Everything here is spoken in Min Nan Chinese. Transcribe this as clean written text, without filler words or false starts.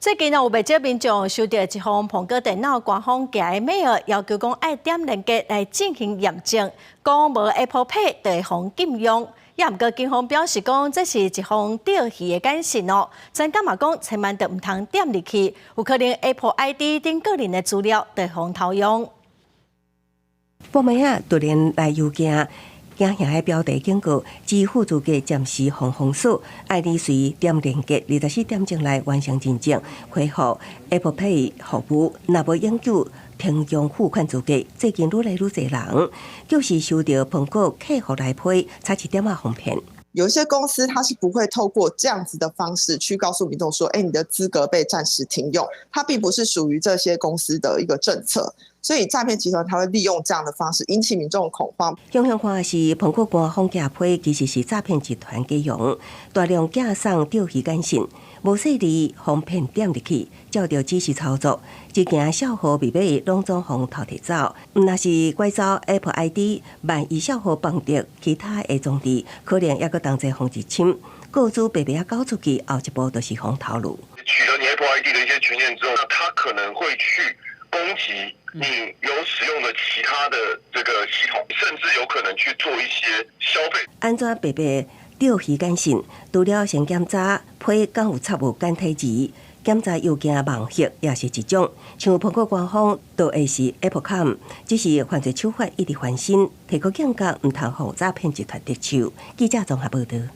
最近有袂少民眾收到一封蘋果電腦官方寄的 mail，要求講愛點連結來進行驗證，講無 Apple Pay 就會予禁用。也毋過警方表示講，這是一封釣魚的簡訊哦。專家嘛講，千萬著毋通點入去，有可能 Apple ID 等個人的資料就會予偷用。半暝仔突然來郵件，驚嚇的標題警告，支付資格暫時予封鎖，愛你隨點連結，24點鐘內完成認證，恢復 Apple Pay 服務。若無永久停用付款資格，最近愈來愈濟人，就是收到蘋果客服來批，差一點仔予騙。有一些公司，它是不會透過這樣子的方式去告訴民眾說，欸，你的資格被暫時停用，它並不是屬於這些公司的一個政策，所以詐騙集團它會利用這樣的方式引起民眾恐慌。向向看是蘋果官方寄批，其實是詐騙集團假用，大量寄送釣魚簡訊，無細膩予騙點入去，照著指示操作，一件帳號密碼攏總予偷提走，若是拐走 Apple ID，萬一帳號放著其他的裝置，可能猶閣同齊予入侵，個資白白仔交出去，後一步就是予偷路。取得你 Apple ID 的一些權限之後，那他可能會去攻擊你有使用的其他的這個系統，甚至有可能去做一些消費。按怎白白釣魚簡訊？除了先檢查批敢有插有簡體字，檢查郵件網頁也是一種。像蘋果官方就會是 Apple.com，只是犯罪手法一直翻新，提高警覺，毋通予詐騙集團得手。記者綜合報道。